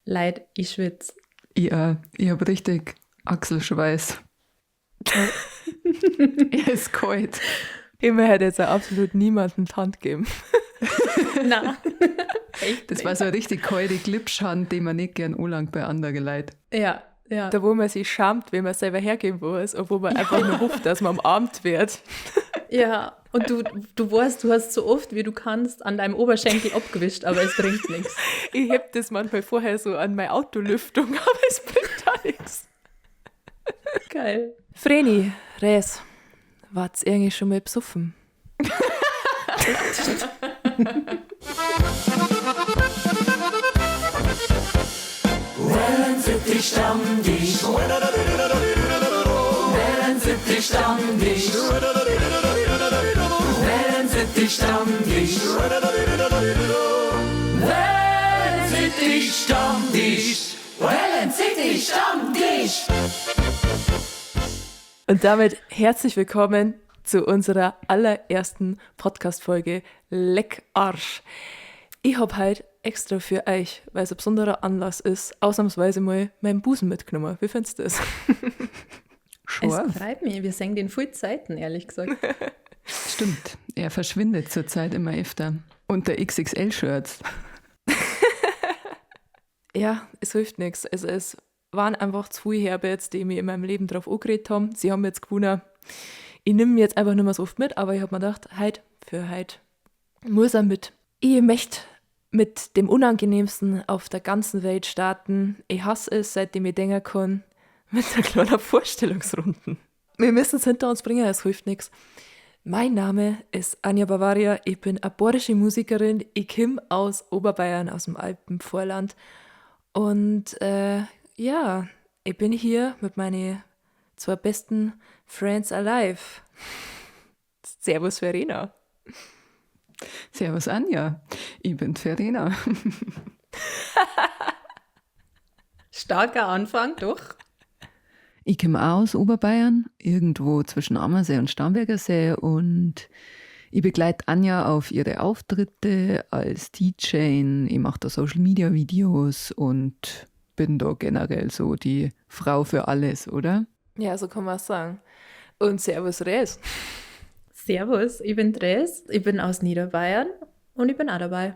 Leid, ich schwitze. Ich habe richtig Achselschweiß. Er ist kalt. Ich möchte jetzt auch absolut niemandem die Hand geben. Nein. Echt Das war so eine richtig kalte Glipschhand, die man nicht gern anlangt bei anderen Leuten. Ja. Da, wo man sich schämt, wenn man selber hergeben muss, obwohl man einfach nur hofft, dass man umarmt wird. Ja, und du weißt, du hast so oft, wie du kannst, an deinem Oberschenkel abgewischt, aber es bringt nichts. Ich heb das manchmal vorher so an meine Autolüftung, aber es bringt auch nichts. Geil. Vreni, Res, wart's irgendwie schon mal besoffen? Wellensittich Stammtisch. Wellensittich Stammtisch. Wellensittich Stammtisch. Wellensittich Stammtisch. Wellensittich Stammtisch. Und damit herzlich willkommen zu unserer allerersten Podcast-Folge Leck Arsch. Ich hab heute extra für euch, weil es ein besonderer Anlass ist, ausnahmsweise mal meinen Busen mitgenommen. Wie findest du das? Scharf. Es freut mich, wir sehen den viel Zeiten, ehrlich gesagt. Stimmt, er verschwindet zurzeit immer öfter. Unter X X L-Shirts. Ja, es hilft nichts. Also es waren einfach zu viele Herberts, die mich in meinem Leben drauf angeredet haben. Sie haben jetzt gewonnen. Ich nehme mich jetzt einfach nicht mehr so oft mit, aber ich hab mir gedacht, heut für heut muss er mit. Ich möchte mit dem Unangenehmsten auf der ganzen Welt starten. Ich hasse es, seitdem ich denken kann, mit einer kleinen Vorstellungsrunde. Wir müssen es hinter uns bringen, es hilft nichts. Mein Name ist Anja Bavaria, ich bin eine bayerische Musikerin, ich komme aus Oberbayern, aus dem Alpenvorland. Und ich bin hier mit meinen zwei besten Friends alive. Servus Verena. Servus Anja, ich bin Verena. Starker Anfang, doch. Ich komme auch aus Oberbayern, irgendwo zwischen Ammersee und Starnberger See, und ich begleite Anja auf ihre Auftritte als DJ, ich mache da Social Media Videos und bin da generell so die Frau für alles, oder? Ja, so kann man es sagen. Und Servus Res. Servus, ich bin Dres, ich bin aus Niederbayern und ich bin auch dabei.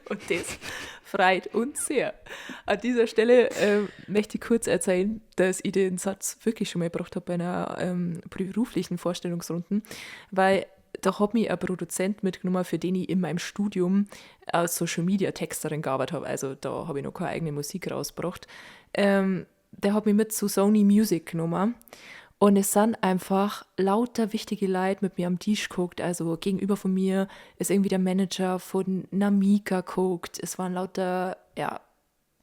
Und das freut uns sehr. An dieser Stelle möchte ich kurz erzählen, dass ich den Satz wirklich schon mal gebracht habe bei einer beruflichen Vorstellungsrunde, weil da hat mich ein Produzent mitgenommen, für den ich in meinem Studium als Social Media Texterin gearbeitet habe. Also da habe ich noch keine eigene Musik rausgebracht. Der hat mich mit zu Sony Music genommen. Und es sind einfach lauter wichtige Leute mit mir am Tisch geguckt. Also gegenüber von mir ist irgendwie der Manager von Namika geguckt. Es waren lauter, ja,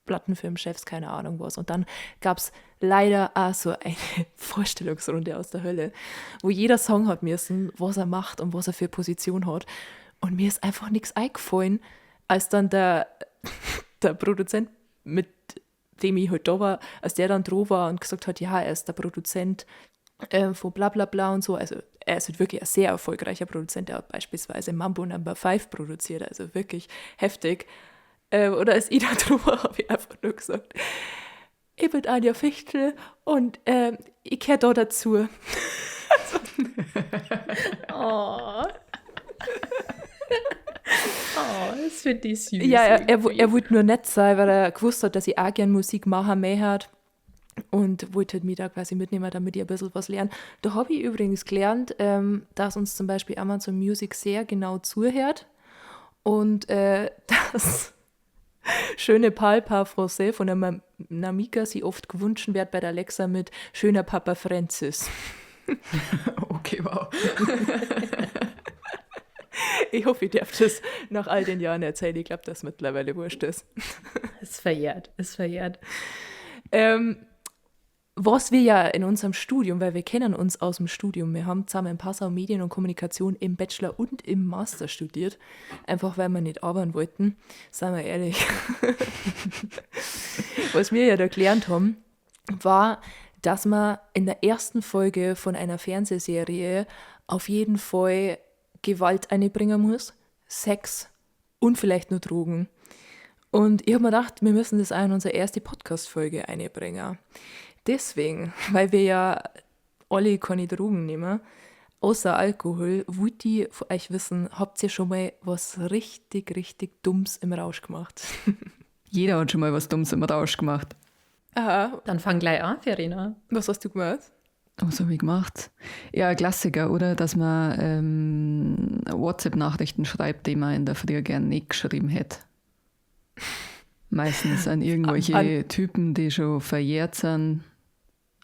Plattenfirmenchefs, keine Ahnung was. Und dann gab's leider auch so eine Vorstellungsrunde aus der Hölle, wo jeder Song hat müssen, was er macht und was er für Position hat. Und mir ist einfach nichts eingefallen, als dann der Produzent, mit dem ich halt da war, als der dann dran war und gesagt hat, ja, er ist der Produzent von bla bla bla und so. Also er ist halt wirklich ein sehr erfolgreicher Produzent. Er hat beispielsweise Mambo Number 5 produziert, also wirklich heftig. Oder als ich da drüber war, habe ich einfach nur gesagt, ich bin Anja Fichtl und ich gehöre da dazu. Oh. Oh, das finde ich süß. Ja, irgendwie. er wollte nur nett sein, weil er gewusst hat, dass ich auch gern Musik machen möchte. Und wollte halt mich da quasi mitnehmen, damit ich ein bisschen was lerne. Da habe ich übrigens gelernt, dass uns zum Beispiel Amazon Music sehr genau zuhört und dass schöne Parle pas Français von der Namika sie oft gewünscht wird bei der Alexa mit schöner Papa Francis. Okay, wow. Ich hoffe, ich darf das nach all den Jahren erzählen. Ich glaub, dass mittlerweile wurscht ist. Es verjährt, es verjährt. Was wir ja in unserem Studium, weil wir kennen uns aus dem Studium, wir haben zusammen in Passau Medien und Kommunikation im Bachelor und im Master studiert, einfach weil wir nicht arbeiten wollten, seien wir ehrlich. Was wir ja da gelernt haben, war, dass man in der ersten Folge von einer Fernsehserie auf jeden Fall Gewalt einbringen muss, Sex und vielleicht nur Drogen. Und ich habe mir gedacht, wir müssen das auch in unsere erste Podcast-Folge einbringen. Deswegen, weil wir ja alle keine Drogen nehmen, außer Alkohol, wollte ich von euch wissen, habt ihr schon mal was richtig, richtig Dummes im Rausch gemacht? Jeder hat schon mal was Dummes im Rausch gemacht. Aha. Dann fang gleich an, Verena. Was hast du gemacht? Was habe ich gemacht? Ja, Klassiker, oder? Dass man WhatsApp-Nachrichten schreibt, die man in der Früh gern nicht geschrieben hätte. Meistens an irgendwelche Typen, die schon verjährt sind,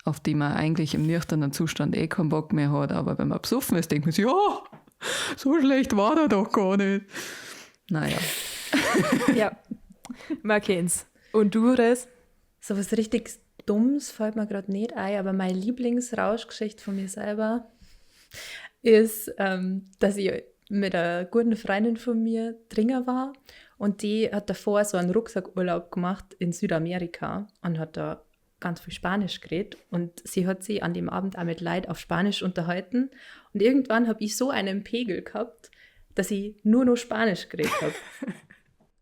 auf die man eigentlich im nüchternen Zustand eh keinen Bock mehr hat, aber wenn man besoffen ist, denkt man sich, ja, so schlecht war der doch gar nicht. Naja. Ja, man kennt's. Und du, Res? So was richtig Dummes fällt mir grad nicht ein, aber meine Lieblingsrauschgeschichte von mir selber ist, dass ich mit einer guten Freundin von mir dringer war und die hat davor so einen Rucksackurlaub gemacht in Südamerika und hat da ganz viel Spanisch geredet und sie hat sich an dem Abend auch mit Leid auf Spanisch unterhalten und irgendwann hab ich so einen Pegel gehabt, dass ich nur noch Spanisch geredet hab.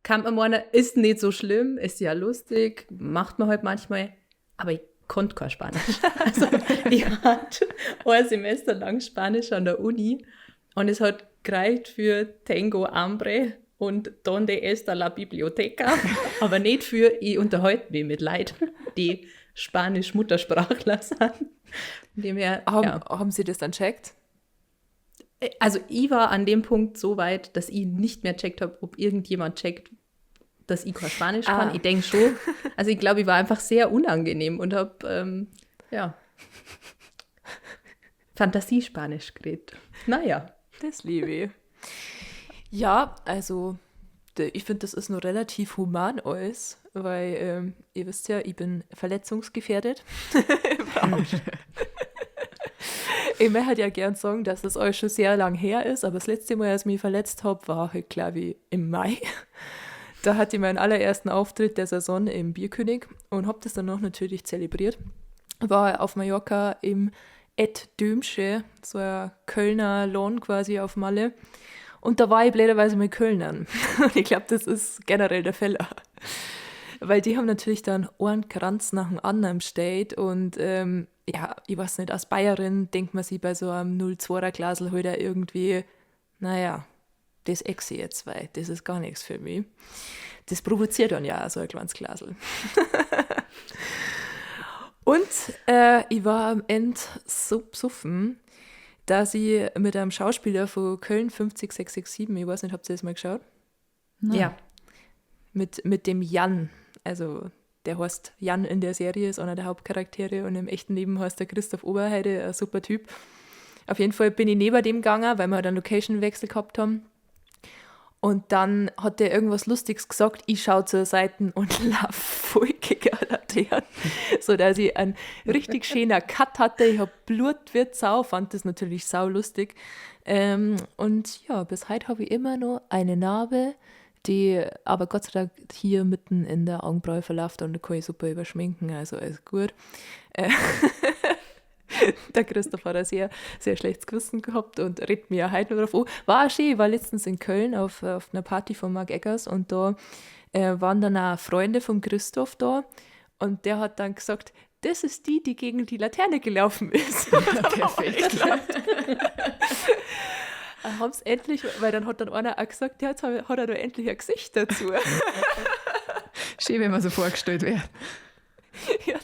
Kann man meinen, ist nicht so schlimm, ist ja lustig, macht man halt manchmal, aber ich konnte kein Spanisch. Also ich hatte ein Semester lang Spanisch an der Uni und es hat gereicht für Tengo Hambre und Donde está la biblioteca, aber nicht für, ich unterhalte mich mit Leuten, die Spanisch-Muttersprachler sind. Von dem her, ja. Haben sie das dann checkt? Also ich war an dem Punkt so weit, dass ich nicht mehr checkt hab, ob irgendjemand checkt, dass ich kein Spanisch kann. Ich denk schon. Also ich glaub, ich war einfach sehr unangenehm und hab Fantasiespanisch geredet. Naja. Das liebe ich. Ja, also ich find, das ist noch relativ human alles, weil ihr wisst ja, ich bin verletzungsgefährdet. Ich möchte halt ja gern sagen, dass das alles schon sehr lang her ist, aber das letzte Mal, als ich mich verletzt hab, war halt, glaub ich, im Mai. Da hatte ich meinen allerersten Auftritt der Saison im Bierkönig und hab das dann noch natürlich zelebriert. War auf Mallorca im Et Dömsche, so ein Kölner Lohn quasi auf Malle. Und da war ich blöderweise mit Kölnern. Und ich glaub, das ist generell der Fehler. Weil die haben natürlich dann einen Kranz nach dem anderen bestellt und ja, ich weiß nicht, als Bayerin denkt man sich bei so einem 0,2er Glasl halt auch irgendwie, naja, das exe ich jetzt, weil das ist gar nichts für mich. Das provoziert dann ja auch so ein kleines Glasl. Und ich war am Ende so besoffen, dass ich mit einem Schauspieler von Köln 50667, ich weiß nicht, habt ihr das mal geschaut? Nein. Ja. Mit dem Jan, also der heißt Jan in der Serie, ist einer der Hauptcharaktere und im echten Leben heißt der Christoph Oberheide, ein super Typ. Auf jeden Fall bin ich neben dem gegangen, weil wir halt einen Location-Wechsel gehabt haben. Und dann hat der irgendwas Lustiges gesagt, ich schau zur Seite und lauf voll gegen eine Laterne, sodass ich einen richtig schönen Cut hatte. Ich hab Blut wie Sau, fand das natürlich sau lustig. Und ja, bis heute hab ich immer noch eine Narbe, die aber Gott sei Dank hier mitten in der Augenbraue verläuft und da kann ich super überschminken, also alles gut. Der Christoph hat ein sehr, sehr schlechtes Gewissen gehabt und redet mir ja heute noch drauf an. War auch schön, ich war letztens in Köln auf einer Party von Marc Eggers und da waren dann auch Freunde vom Christoph da und der hat dann gesagt, das ist die, die gegen die Laterne gelaufen ist. Und dann haben wir Perfekt. gelacht. Dann haben's endlich, weil dann hat dann einer auch gesagt, ja, jetzt hat er da endlich ein Gesicht dazu. Schön, wenn man so vorgestellt wird. Ja.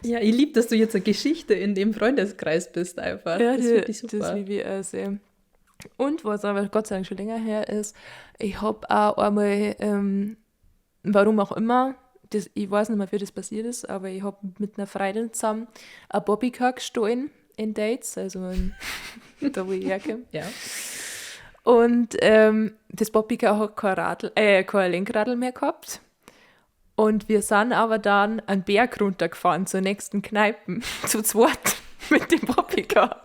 Ja, ich lieb, dass du jetzt eine Geschichte in dem Freundeskreis bist einfach. Ja, das finde ich das super. liebe ich auch sehr. Und was aber Gott sei Dank schon länger her ist, ich hab auch einmal, warum auch immer, das, ich weiß nicht mehr, wie das passiert ist, aber ich hab mit einer Freundin zusammen ein Bobbycar gestohlen in Dates, also in, da wo ich herkomme. Ja. Und das Bobbycar hat kein Lenkradl mehr gehabt. Und wir sind aber dann einen Berg runtergefahren zur nächsten Kneipe, zu zweit mit dem Bobbycar.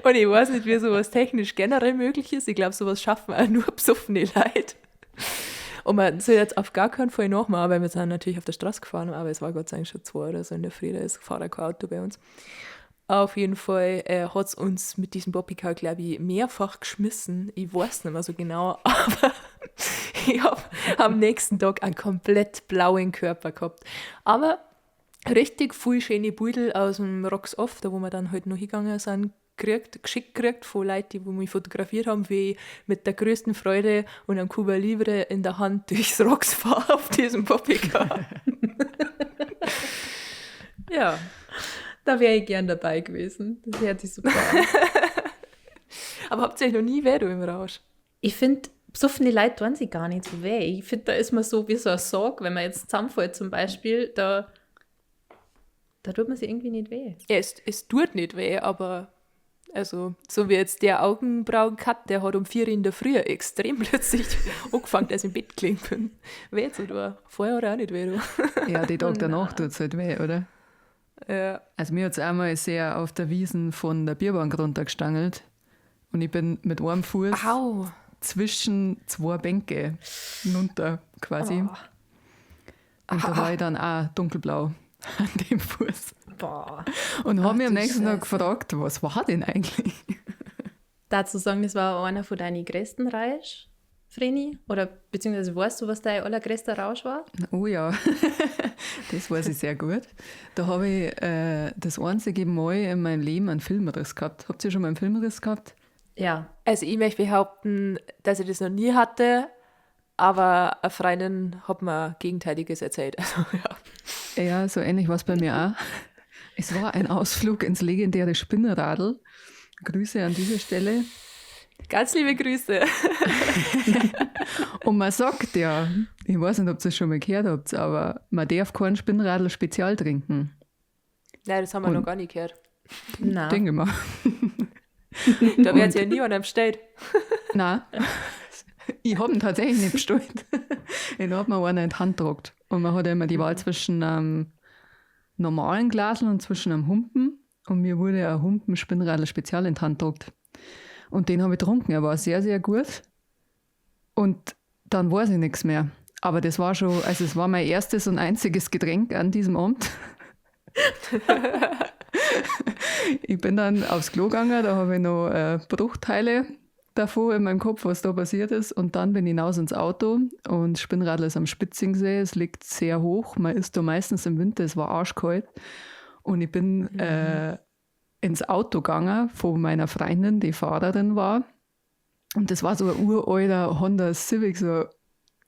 Und ich weiß nicht, wie sowas technisch generell möglich ist. Ich glaub, sowas schaffen auch nur besoffene Leute. Und man soll jetzt auf gar keinen Fall nachmachen, weil wir sind natürlich auf der Straße gefahren, aber es war Gott sei Dank schon 2 oder so in der Früh, da ist gefahren kein Auto bei uns. Auf jeden Fall hat es uns mit diesem Bobbycar, glaube ich, mehrfach geschmissen. Ich weiß nicht mehr so genau, aber ich habe am nächsten Tag einen komplett blauen Körper gehabt. Aber richtig viel schöne Beutel aus dem Rocks Off, da wo wir dann halt noch hingegangen sind, geschickt gekriegt von Leuten, die mich fotografiert haben, wie ich mit der größten Freude und einem Cuba Libre in der Hand durchs Rocks fahre auf diesem Bobbycar. Ja. Da wäre ich gern dabei gewesen. Das hört sich super an. Aber habt ihr euch noch nie weh im Rausch? Ich finde, besoffene Leute tun sich gar nicht so weh. Ich finde, da ist man so wie so ein Sarg, wenn man jetzt zusammenfällt zum Beispiel, da tut man sich irgendwie nicht weh. Ja, es tut nicht weh, aber also, so wie jetzt der Augenbrauen-Cut, der hat um 4 Uhr in der Früh extrem plötzlich angefangen, als ich im Bett gelegen bin. Weh so, du. Vorher hat er auch nicht weh, du. Ja, die Tag danach tut es halt weh, oder? Ja. Also mir hat es einmal sehr auf der Wiesen von der Bierbank runtergestangelt und ich bin mit einem Fuß zwischen zwei Bänke runter quasi. Oh. Und da war ich dann auch dunkelblau an dem Fuß. Boah. Und habe mich am nächsten Tag gefragt, was war denn eigentlich? Dazu sagen, das war einer von deinen größten Rausch, Vreni? Oder beziehungsweise weißt du, was dein allergrößter Rausch war? Oh ja, das weiß ich sehr gut. Da habe ich das einzige Mal in meinem Leben einen Filmriss gehabt. Habt ihr schon mal einen Filmriss gehabt? Ja. Also ich möchte behaupten, dass ich das noch nie hatte, aber eine Freundin hat mir Gegenteiliges erzählt. Also, ja. Ja, so ähnlich war es bei mir auch. Es war ein Ausflug ins legendäre Spinnradl. Grüße an dieser Stelle. Ganz liebe Grüße. Und man sagt ja, ich weiß nicht, ob ihr das schon mal gehört habt, aber man darf kein Spinnradl spezial trinken. Nein, das haben wir noch gar nicht gehört. Nein. Denke mal. Da wird ja nie einer bestellt. Nein. Ich habe ihn tatsächlich nicht bestellt. Ich habe mir einen in die Hand gedruckt. Und man hat ja immer die Wahl zwischen einem normalen Glasl und zwischen einem Humpen. Und mir wurde ein Humpen Spinnradl Spezial in die Hand gedruckt. Und den habe ich getrunken. Er war sehr, sehr gut. Und dann weiß ich nichts mehr. Aber das war schon, also es war mein erstes und einziges Getränk an diesem Abend. Ich bin dann aufs Klo gegangen, da habe ich noch Bruchteile davon in meinem Kopf, was da passiert ist. Und dann bin ich hinaus ins Auto und Spinnradl ist am Spitzingsee, es liegt sehr hoch, man ist da meistens im Winter, es war arschkalt. Und ich bin ins Auto gegangen von meiner Freundin, die Fahrerin war. Und das war so ein uralter Honda Civic, so,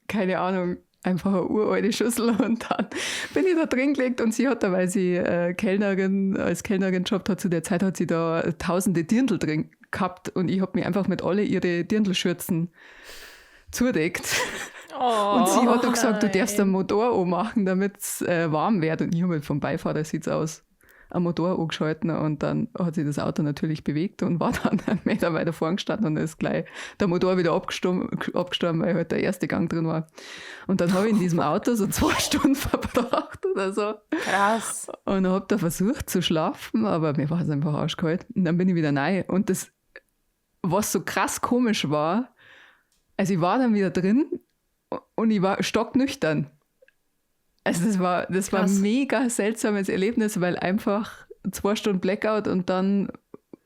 keine Ahnung, einfach eine uralte Schüssel. Und dann bin ich da drin gelegt und sie hat da, weil sie als Kellnerin gejobbt hat, zu der Zeit hat sie da tausende Dirndl drin gehabt und ich hab mich einfach mit alle ihre Dirndlschürzen zudeckt. Oh, und sie hat dann gesagt, du nein. darfst den Motor anmachen, damit's warm wird. Und ich hab halt vom Beifahrersitz aus am Motor angeschalten und dann hat sich das Auto natürlich bewegt und war dann einen Meter weiter vorn gestanden und ist gleich der Motor wieder abgestorben, weil halt der erste Gang drin war. Und dann habe ich in diesem Auto so 2 Stunden verbracht oder so. Krass. Und hab da versucht zu schlafen, aber mir war es einfach arschkalt. Und dann bin ich wieder rein. Und das, was so krass komisch war, also ich war dann wieder drin und ich war stocknüchtern. Also das war Krass. ein mega seltsames Erlebnis, weil einfach 2 Stunden Blackout und dann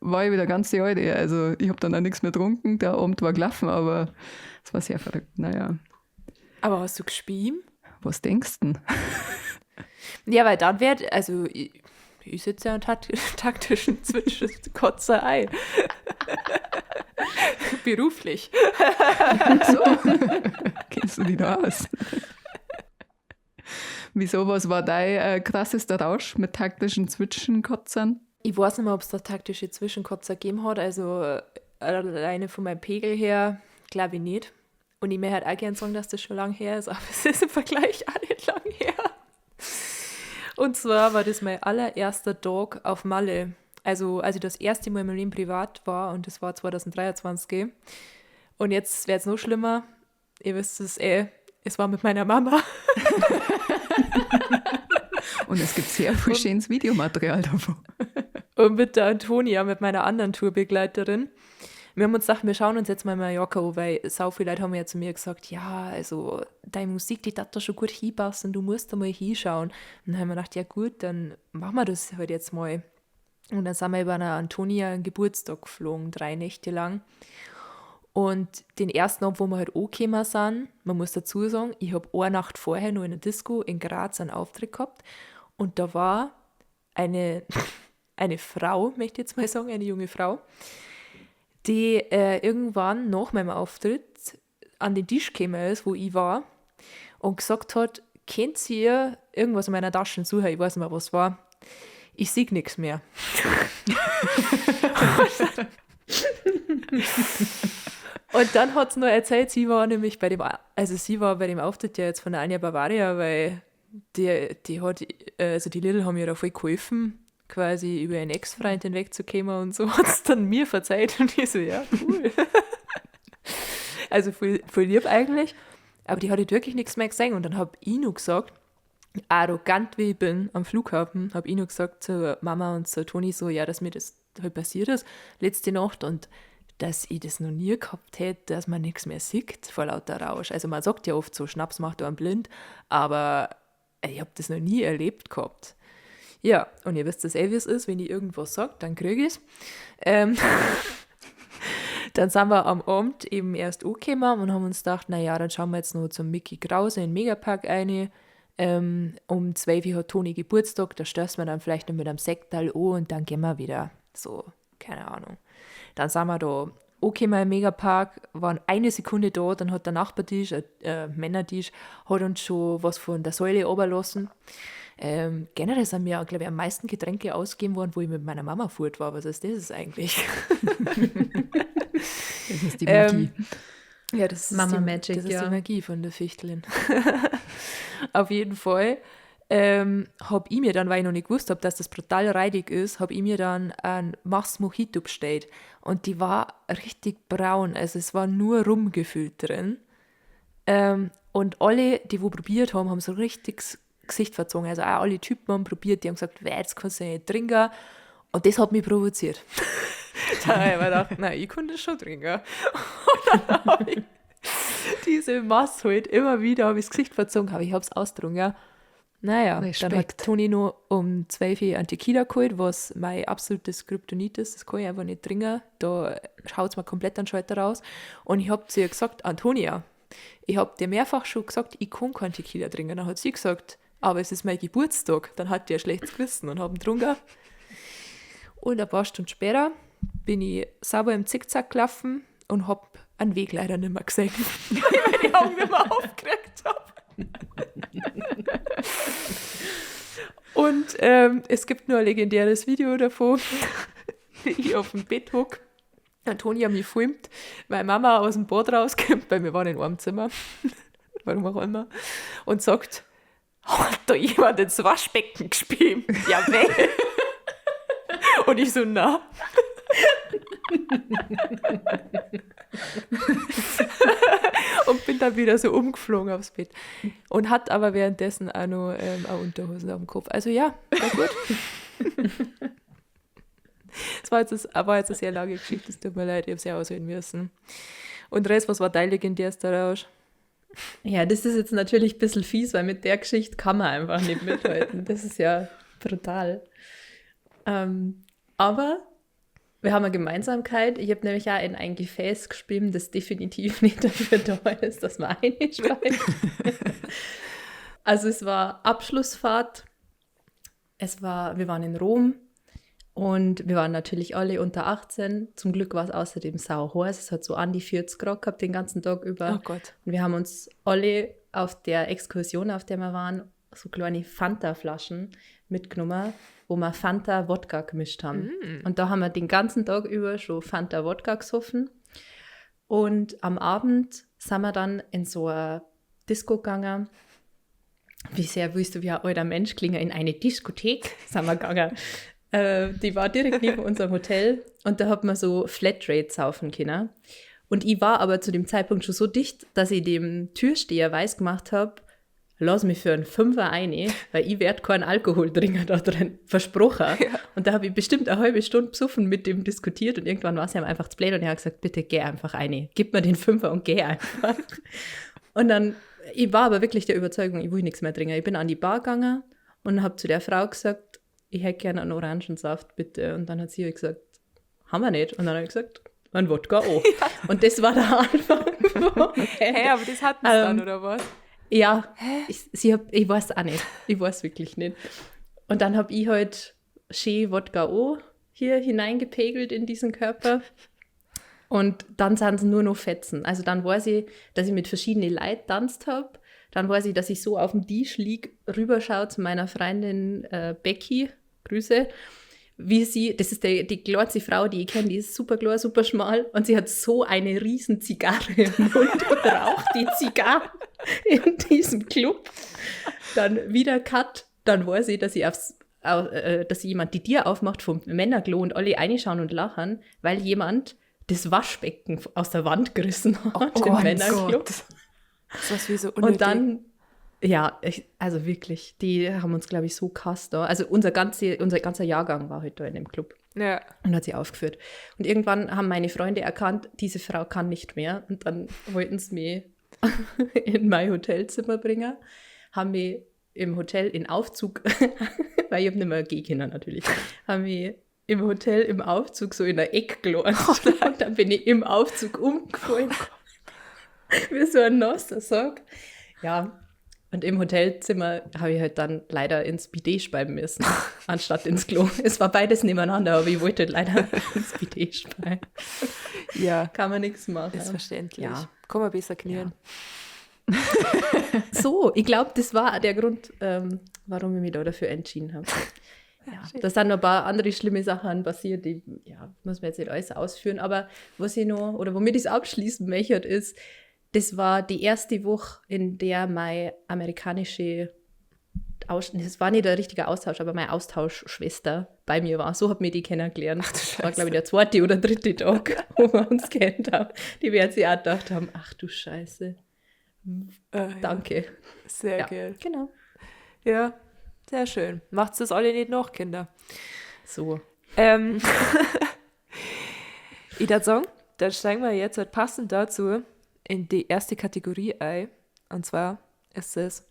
war ich wieder ganz die Alte. Also ich hab dann auch nichts mehr getrunken, der Abend war gelaufen, aber es war sehr verrückt, naja. Aber hast du gespielt? Was denkst du denn? Ja, weil dann wär, also ich sitze ja einen taktischen Zwischenkotzer ein. Beruflich. So, kennst du dich da aus? Wieso, was war dein krassester Rausch mit taktischen Zwischenkotzern? Ich weiß nicht mehr, ob es da taktische Zwischenkotzer gegeben hat. Also alleine von meinem Pegel her, glaube ich nicht. Und ich möchte halt auch gerne sagen, dass das schon lang her ist, aber es ist im Vergleich auch nicht lang her. Und zwar war das mein allererster Tag auf Malle. Also als ich das erste Mal in meinem Leben privat war, und das war 2023. Und jetzt wird's noch schlimmer. Ihr wisst es eh, es war mit meiner Mama. Und es gibt sehr viel schönes Videomaterial davon. Und mit der Antonia, mit meiner anderen Tourbegleiterin. Wir haben uns gedacht, wir schauen uns jetzt mal Mallorca an, weil sau viele Leute haben ja zu mir gesagt, ja, also deine Musik, die darf da schon gut hinpassen, du musst da mal hinschauen. Und dann haben wir gedacht, ja gut, dann machen wir das halt jetzt mal. Und dann sind wir über einer Antonia einen Geburtstag geflogen, 3 Nächte lang. Und den ersten Abend, wo wir halt angekommen sind, man muss dazu sagen, ich hab eine Nacht vorher noch in der Disco in Graz einen Auftritt gehabt. Und da war eine Frau, möchte ich jetzt mal sagen, eine junge Frau, die irgendwann nach meinem Auftritt an den Tisch gekommen ist, wo ich war, und gesagt hat, kennt ihr irgendwas in meiner Tasche suchen? Ich weiß nicht mehr, was war. Ich sehe nichts mehr. Und dann hat sie noch erzählt, sie war nämlich bei dem, also sie war bei dem Auftritt ja jetzt von der Anja Bavaria, weil die, die hat, also die Little haben ihr da voll geholfen, quasi über ihren Ex-Freund hinwegzukommen und so, hat es dann mir verzeiht und ich so, ja, cool. Also voll, voll lieb eigentlich, aber die hat halt wirklich nichts mehr gesehen und dann hab ich noch gesagt, arrogant wie ich bin, am Flughafen, hab ich noch gesagt zu Mama und zu Toni so, ja, dass mir das halt passiert ist, letzte Nacht und dass ich das noch nie gehabt hätte, dass man nichts mehr sieht vor lauter Rausch. Also man sagt ja oft so, Schnaps macht einen blind, aber ich hab das noch nie erlebt gehabt. Ja, und ihr wisst, dass eh, wie es ist, wenn ich irgendwas sag, dann krieg ich's. Dann sind wir am Abend eben erst angekommen und haben uns gedacht, na ja, dann schauen wir jetzt noch zum Mickey Krause in den Megapark rein. Um 12 Uhr hat Toni Geburtstag, da stößt man dann vielleicht noch mit einem Sektal an und dann gehen wir wieder. So, keine Ahnung. Dann sind wir da angekommen im Megapark, waren eine Sekunde da, dann hat der Nachbartisch, Männertisch, hat uns schon was von der Säule runterlassen. Generell sind mir, glaub ich, am meisten Getränke ausgegeben worden, wo ich mit meiner Mama fort war. Was ist das eigentlich? Das ist die Magie. Ja, das ist Mama die, Magic, das ist ja. die Magie von der Fichtelin. Auf jeden Fall. Hab ich mir dann, weil ich noch nicht gewusst hab, dass das brutal reidig ist, hab ich mir dann ein Mars Mojito bestellt. Und die war richtig braun, also es war nur Rum gefüllt drin. Und alle, die wo probiert haben, haben so richtig das Gesicht verzogen. Also auch alle Typen haben probiert, die haben gesagt, weh, das kannst du nicht trinken. Und das hat mich provoziert. Da hab ich mir gedacht, nein, ich kann das schon trinken. Und dann hab ich diese Mass halt immer wieder, hab ich das Gesicht verzogen, aber ich hab's ausgetrunken. Ja. Naja, dann hat Respekt. Toni noch um 12 Uhr einen Tequila geholt, was mein absolutes Kryptonit ist. Das kann ich einfach nicht trinken. Da schaut's mir komplett an den Schalter raus. Und ich hab zu ihr gesagt, Antonia, ich hab dir mehrfach schon gesagt, ich kann keinen Tequila trinken. Dann hat sie gesagt, aber es ist mein Geburtstag. Dann hat die ein schlechtes Gewissen und hab ihn getrunken. Und ein paar Stunden später bin ich sauber im Zickzack gelaufen und hab einen Weg leider nicht mehr gesehen, weil ich meine Augen nicht mehr aufgekriegt hab. Und es gibt nur ein legendäres Video davon, wie ich auf dem Bett hock. Antonia mich filmt, meine Mama aus dem Bad rauskommt, weil wir waren in einem Zimmer, warum auch immer, und sagt, hat da jemand ins Waschbecken gespielt? Ja, weh. Und ich so, na. Und bin dann wieder so umgeflogen aufs Bett. Und hat aber währenddessen auch noch eine Unterhose auf dem Kopf. Also ja, war gut. Das war jetzt eine sehr lange Geschichte, es tut mir leid, ich hab's ja ausreden müssen. Und Res, was war dein legendärster Rausch? Ja, das ist jetzt natürlich ein bisschen fies, weil mit der Geschichte kann man einfach nicht mithalten. Das ist ja brutal. Aber wir haben eine Gemeinsamkeit. Ich habe nämlich auch in ein Gefäß gespielt, das definitiv nicht dafür da ist, dass man einspeit. Also es war Abschlussfahrt. Wir waren in Rom und wir waren natürlich alle unter 18. Zum Glück war es außerdem sau heiß. Es hat so an die 40 Grad gehabt den ganzen Tag über. Oh Gott. Und wir haben uns alle auf der Exkursion, auf der wir waren, so kleine Fanta-Flaschen mitgenommen, wo wir Fanta-Wodka gemischt haben. Und da haben wir den ganzen Tag über schon Fanta-Wodka gesoffen. Und am Abend sind wir dann in so eine Disco gegangen. Wie sehr willst du wie ein alter Mensch klingen? In eine Diskothek sind wir gegangen. Die war direkt neben unserem Hotel. Und da hat man so Flatrate saufen können. Und ich war aber zu dem Zeitpunkt schon so dicht, dass ich dem Türsteher weiß gemacht hab, lass mich für einen Fünfer ein, weil ich werd keinen Alkohol trinken da drin. Versprochen. Ja. Und da hab ich bestimmt eine halbe Stunde besoffen mit dem diskutiert und irgendwann war's ihm einfach zu blöd und er hat gesagt, bitte geh einfach ein. Gib mir den Fünfer und geh einfach. Und dann, ich war aber wirklich der Überzeugung, ich will nichts mehr trinken. Ich bin an die Bar gegangen und hab zu der Frau gesagt, ich hätte gerne einen Orangensaft, bitte. Und dann hat sie halt gesagt, haben wir nicht. Und dann habe ich gesagt, ein Wodka auch. Ja. Und das war der Anfang. Hä, aber das hatten sie dann, oder was? Ja, ich weiß auch nicht. Ich weiß wirklich nicht. Und dann habe ich halt schön Wodka O hier hineingepegelt in diesen Körper. Und dann sind es nur noch Fetzen. Also dann weiß ich, dass ich mit verschiedenen Leuten tanzt habe. Dann weiß ich, dass ich so auf dem Tisch lieg, rüberschaue zu meiner Freundin Becky, Grüße, wie sie, das ist die kleinste Frau, die ich kenne, die ist super klein, super schmal und sie hat so eine riesen Zigarre im Mund und raucht die Zigarre in diesem Club. Dann wieder Cut, dann weiß ich, dass ich dass jemand die Tür aufmacht vom Männerklo und alle reinschauen und lachen, weil jemand das Waschbecken aus der Wand gerissen hat im Männerklo. Gott. Das war wie so unnötig. Und dann, ja, also wirklich, die haben uns, glaube ich, so gehasst da. Also unser ganzer Jahrgang war halt da in dem Club. Ja. Und hat sie aufgeführt. Und irgendwann haben meine Freunde erkannt, diese Frau kann nicht mehr. Und dann wollten sie mich in mein Hotelzimmer bringen, haben mich im Hotel in Aufzug, weil ich hab nicht mehr gehen können natürlich, haben mich im Hotel im Aufzug so in der Ecke gelassen. Und dann bin ich im Aufzug umgefallen. Wie so ein nasser Sack. Ja, und im Hotelzimmer habe ich halt dann leider ins Bidet speiben müssen, anstatt ins Klo. Es war beides nebeneinander, aber ich wollte halt leider ins Bidet speiben. Ja. Kann man nichts machen. Ist verständlich. Ja. Kann man besser knien. Ja. So, ich glaube, das war der Grund, warum ich mich da dafür entschieden habe. Ja, da sind noch ein paar andere schlimme Sachen passiert, die, ja, muss man jetzt nicht alles ausführen, aber was ich noch, oder womit ich es abschließen möchte, ist, das war die erste Woche, in der meine amerikanische, das war nicht der richtige Austausch, aber meine Austauschschwester bei mir war. So hat mir die kennengelernt. Ach, du Das war, glaube ich, der zweite oder dritte Tag, wo wir uns kennt haben. Die werden sich auch gedacht haben, ach du Scheiße. Danke. Ja. Sehr geil. Genau. Ja, sehr schön. Macht's das alle nicht noch, Kinder. So. Ich würde sagen, dann steigen wir jetzt halt passend dazu in die erste Kategorie ein. Und zwar ist es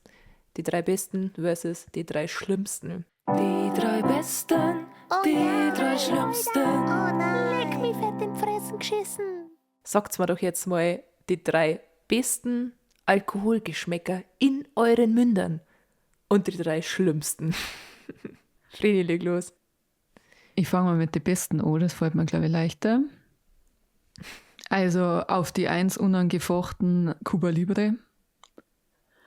die 3 Besten versus die 3 Schlimmsten. Die 3 Besten, die 3 Schlimmsten. Oh nein. Leck mich fett in die Fressen geschissen. Sagt's mir doch jetzt mal die 3 besten Alkoholgeschmäcker in euren Mündern und die 3 Schlimmsten. Vreni, leg los. Ich fange mal mit den Besten an, das fällt mir, glaube ich, leichter. Also auf die 1 unangefochten Cuba Libre.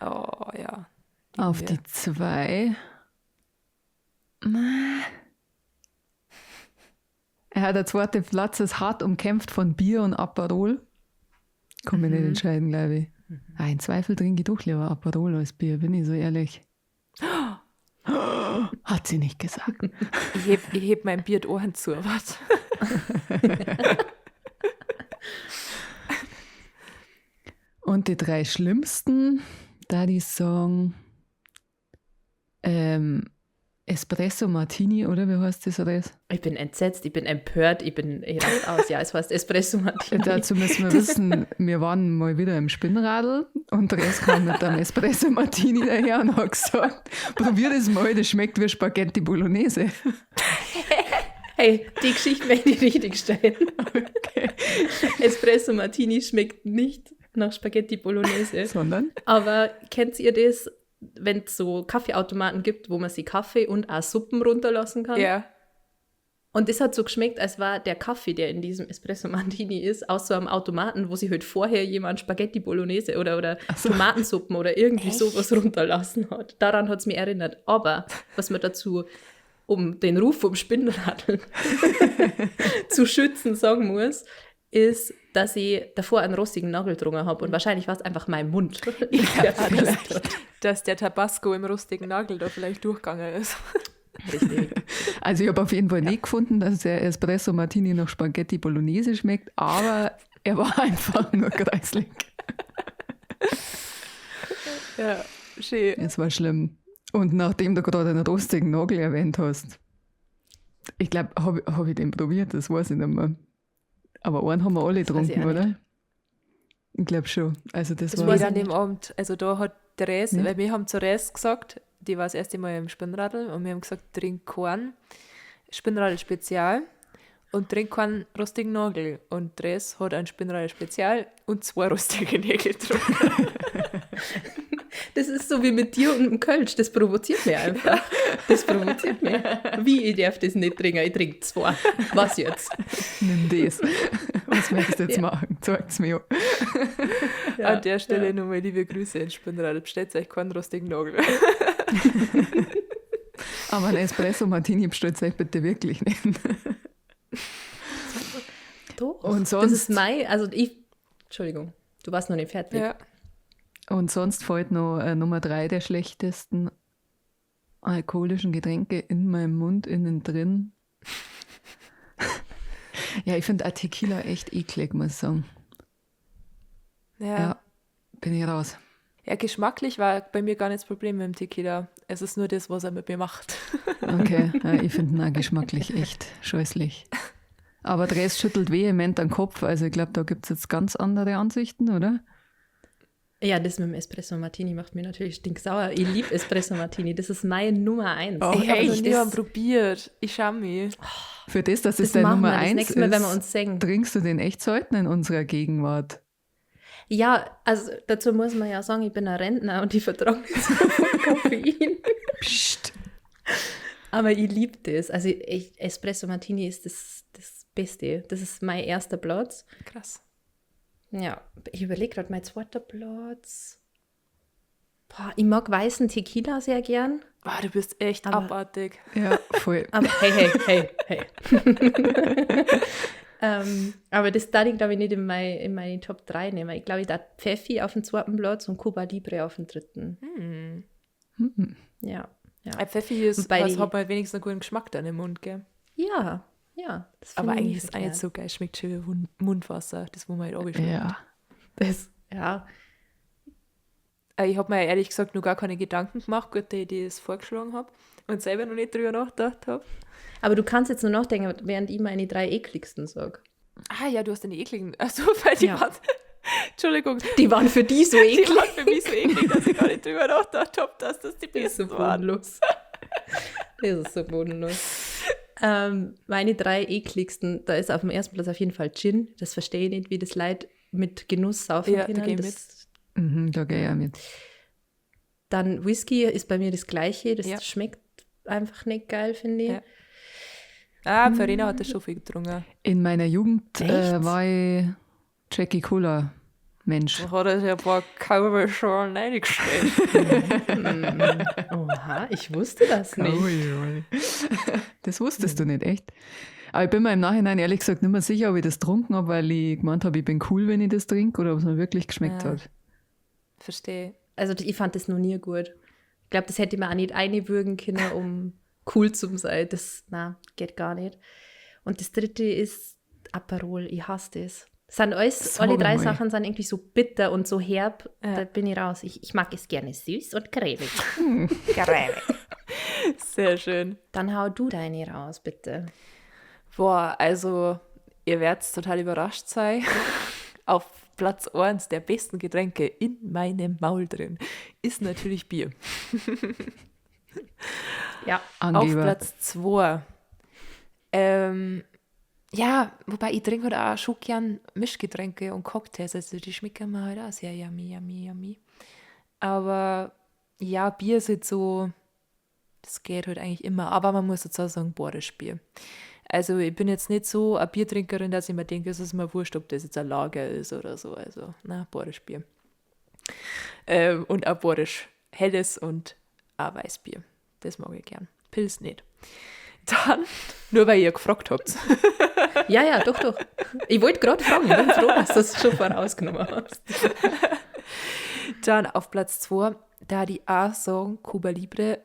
Oh ja. Auf die 2. Ja, der zweite Platz ist hart umkämpft von Bier und Aperol. Kann mich nicht entscheiden, glaube ich. Ah, in Zweifel trinke ich doch lieber Aperol als Bier, bin ich so ehrlich. Hat sie nicht gesagt. Ich heb mein Bier die Ohren zu, was? Und die 3 schlimmsten, da die sagen, Espresso Martini, oder wie heißt das? Oder? Ich bin entsetzt, ich bin empört, ich raste aus. Ja, es heißt Espresso Martini. Dazu müssen wir wissen, wir waren mal wieder im Spinnradl und Res kam mit einem Espresso Martini daher und hat gesagt, probier das mal, das schmeckt wie Spaghetti Bolognese. Hey, die Geschichte möchte ich richtig stellen. Okay. Espresso Martini schmeckt nicht nach Spaghetti Bolognese. Sondern? Aber kennt ihr das, wenn es so Kaffeeautomaten gibt, wo man sich Kaffee und auch Suppen runterlassen kann? Ja. Und das hat so geschmeckt, als war der Kaffee, der in diesem Espresso Martini ist, aus so einem Automaten, wo sich halt vorher jemand Spaghetti Bolognese oder so. Tomatensuppen oder irgendwie Echt? sowas runterlassen hat. Daran hat's mich erinnert. Aber was man dazu, um den Ruf vom Spinnradl zu schützen, sagen muss, ist, dass ich davor einen rostigen Nagel getrunken habe und wahrscheinlich war es einfach mein Mund. Ja, vielleicht, dass der Tabasco im rostigen Nagel da vielleicht durchgegangen ist. Richtig. Also ich habe auf jeden Fall nicht gefunden, dass der Espresso Martini nach Spaghetti Bolognese schmeckt, aber er war einfach nur kreislig. Ja, schön. Es war schlimm. Und nachdem du gerade einen rostigen Nagel erwähnt hast, ich glaube, hab ich den probiert, das weiß ich nicht mehr. Aber einen haben wir alle Das weiß ich getrunken, auch oder? nicht. Ich glaube schon. Also das Das war weiß Nicht an ich dem nicht. Abend, also da hat Therese, Nicht? weil wir haben zu Therese gesagt, Die war das erste Mal im Spinnradl und wir haben gesagt, trink keinen Spinnradl Spezial und trink keinen rostigen Nagel. Und Dress hat einen Spinnradl Spezial und 2 rostige Nägel getrunken. Das ist so wie mit dir und dem Kölsch, das provoziert mich einfach. Das provoziert mich. Wie, ich darf das nicht trinken, ich trinke 2. Was jetzt? Nimm das. Was möchtest du jetzt machen? Zeig's mir. Ja, An der Stelle ja. nochmal liebe Grüße in Spinnradl. Bestellt euch keinen rostigen Nagel. Aber ein Espresso Martini bestellt euch bitte wirklich nicht. Doch. Und Das sonst ist mein, also ich, Entschuldigung, du warst noch nicht fertig. Ja. Und sonst fällt noch Nummer 3 der schlechtesten alkoholischen Getränke in meinem Mund innen drin. Ja, ich find auch Tequila echt eklig, muss ich sagen. Ja. Ja, bin ich raus. Ja, geschmacklich war bei mir gar nicht das Problem mit dem Tequila. Es ist nur das, was er mit mir macht. Okay, ja, ich find ihn auch geschmacklich echt scheußlich. Aber Dress schüttelt vehement den Kopf. Also ich glaub, da gibt's jetzt ganz andere Ansichten, oder? Ja, das mit dem Espresso Martini macht mir natürlich stinksauer. Ich lieb Espresso Martini. Das ist meine Nummer 1. Oh, Ich hab noch echt? nie einen probiert. Ich scham mich. Für das, dass es Das deine machen Nummer wir das 1 nächste Mal, wenn wir ist, uns sehen. trinkst du den echt selten in unserer Gegenwart. Ja, also dazu muss man ja sagen, ich bin ein Rentner und ich vertrage nicht so viel Koffein. Psst. Aber ich lieb das. Also Espresso Martini ist das Beste. Das ist mein erster Platz. Krass. Ja, ich überlege gerade, mein zweiter Platz. Boah, ich mag weißen Tequila sehr gern. Boah, du bist echt Aber abartig. Ja, voll. Aber hey, hey, hey, hey. Aber das darf ich, glaube ich, nicht in meine Top 3 nehmen. Ich glaube, ich darf Pfeffi auf dem zweiten Platz und Cuba Libre auf dem dritten. Ja, ja. Ein Pfeffi ist, Und bei was die hat man wenigstens einen guten Geschmack dann im Mund, gell? Ja, ja. Das Aber finde ich eigentlich nicht ist es auch nicht verkehrt. so geil. Schmeckt schön wie Mundwasser, das wo man halt runterschluckt. Ja. Das, ja. Ich hab mir ja ehrlich gesagt noch gar keine Gedanken gemacht, gut, dass ich das vorgeschlagen hab und selber noch nicht drüber nachgedacht hab. Aber du kannst jetzt nur nachdenken, während ich meine 3 ekligsten sag. Ah ja, du hast deine ekligen. Achso, weil die Ja. waren. Entschuldigung. Die waren für die so Die eklig. waren für mich so eklig, dass ich gar nicht drüber nachgedacht hab, dass das die Das ist so besten waren. bodenlos. Das ist so bodenlos. Meine 3 ekligsten, da ist auf dem ersten Platz auf jeden Fall Gin. Das verstehe ich nicht, wie das Leute mit Genuss saufen Ja, da können. geh ich Das Da geh ich auch mit. Dann Whisky ist bei mir das Gleiche. Das Ja. schmeckt einfach nicht geil, finde ich. Ja. Ah, Verena hat das schon viel getrunken. In meiner Jugend Echt? war ich Jackie Cola Mensch. Da hat er sich ein paar Cowboy schon reingestellt. Oha, ich wusste das nicht. Das wusstest du nicht, echt? Aber ich bin mir im Nachhinein ehrlich gesagt nicht mehr sicher, ob ich das getrunken habe, weil ich gemeint habe, ich bin cool, wenn ich das trinke, oder ob es mir wirklich geschmeckt Ja. hat. Verstehe. Also ich fand das noch nie gut. Ich glaub, das hätte ich mir auch nicht einwürgen können, um cool zu sein. Das, na, geht gar nicht. Und das dritte ist Aperol. Ich hasse das. Sind alles, Sag alle 3 mal. Sachen sind irgendwie so bitter und so herb. Ja. Da bin ich raus. Ich mag es gerne süß und cremig. Cremig. Sehr schön. Dann hau du deine raus, bitte. Boah, also ihr werdet total überrascht sein. Auf Platz 1 der besten Getränke in meinem Maul drin ist natürlich Bier. Ja. Auf Angeber. Platz 2. Ja, wobei ich trinke halt auch schon gern Mischgetränke und Cocktails. Also die schmecken mir halt auch sehr yummy, yummy, yummy. Aber ja, Bier ist halt so, das geht halt eigentlich immer. Aber man muss dazu sagen, bayerisch Bier. Also ich bin jetzt nicht so eine Biertrinkerin, dass ich mir denke, es ist mir wurscht, ob das jetzt ein Lager ist oder so. Also, na, bayerisch Bier. Und auch bayerisch helles und auch Weißbier. Das mag ich gern. Pils nicht. Dann, nur weil ihr gefragt habt. Ja, ja, doch, doch. Ich wollte gerade fragen, ich bin froh, dass du das schon vorausgenommen hast. Dann auf Platz 2, da die auch sagen, Cuba Libre